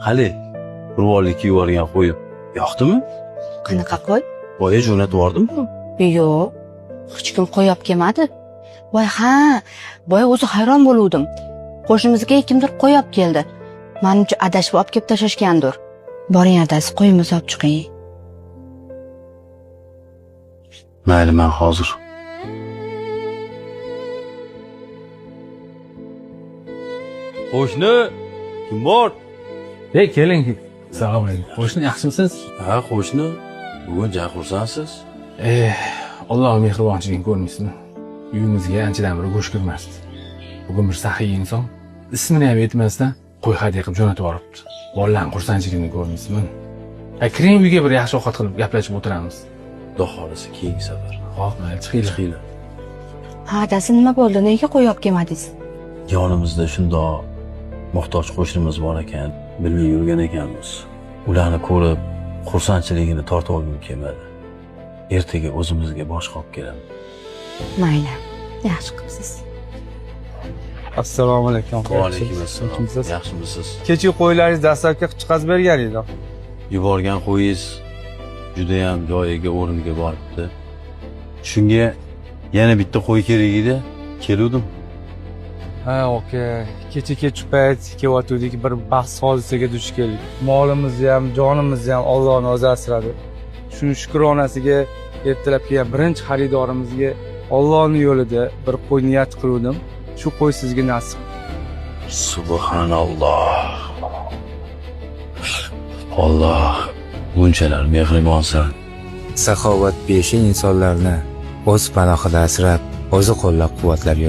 Hali qurbonlikka yuborgan qo'yim yoqdimi? Qanaqa qo'y? Boya jo'natib yubordimmi? Yo'q, hech kim qo'y olib kelmadi. Voy ha, boya o'zi hayron bo'luvdim. Qo'shnimizga kimdir qo'y olib keldi. Manimcha adashib olib kelib tashlashgandir. Boring adasi, qo'yimizni olib chiqing. Mayli, man hozir. Qo'shni, kim bor? Ey, keling. Assalomu alaykum. Qo'shni, yaxshimisiz? Ha, qo'shni. Bugun ja xursandsiz. Eh, Alloh mehribonchiligini ko'rmaysizmi? Uyimizga anchadan beri go'sht kirmasdi. Bugun bir saxiy inson ismini ham aytmasdan qo'y hadya qilib jo'natib yuboribdi. Bolalarning xursandchiligini ko'rmaysizmi? Ha, kiring uyga, bir yaxshi ovqat qilib gaplashib o'tiramiz. Xudo xohlasa keyingi safar. Xo'p, mayli, chiqinglar. Chiqinglar. Ha, adasi, nima bo'ldi? Nega qo'y olib kelmadingiz? Yonimizda shundoq muhtoj qo'shnimiz bor ekan, bilmay yurgan ekanmiz. Ularni ko'rib xursandchiligini tortib olgim kelmadi. Ertaga o'zimizga boshqa olib kelaman. Mayli, yaxshi qilibsiz. Assalomu alaykum. Va alaykum assalom. Yaxshimisiz? Yaxshimisiz? Kecha qo'ylaringiz dastlabki chiqazib bergan edi. Yuborgan qo'yingiz judayam joyiga, o'rniga boribdi. Shunga yana bitta qo'y kerak edi. Keluvdim. Ha, aka, kecha kech payt kelyotgandik, bir baxtsiz hodisaga duch keldik. Molimizni ham, jonimizni ham Allohning o'zi asradi. Shuni shukronasiga ertalab kelgan birinchi xaridorimizga Allohning yo'lida bir qo'y niyat qiluvdim. Shu qo'y sizga nasib. Subhanalloh. Alloh bunchalar mehribonsan. Saxovatpesha insonlarni o'z panohida asrab, o'zi qo'llab-quvvatlab yuradi.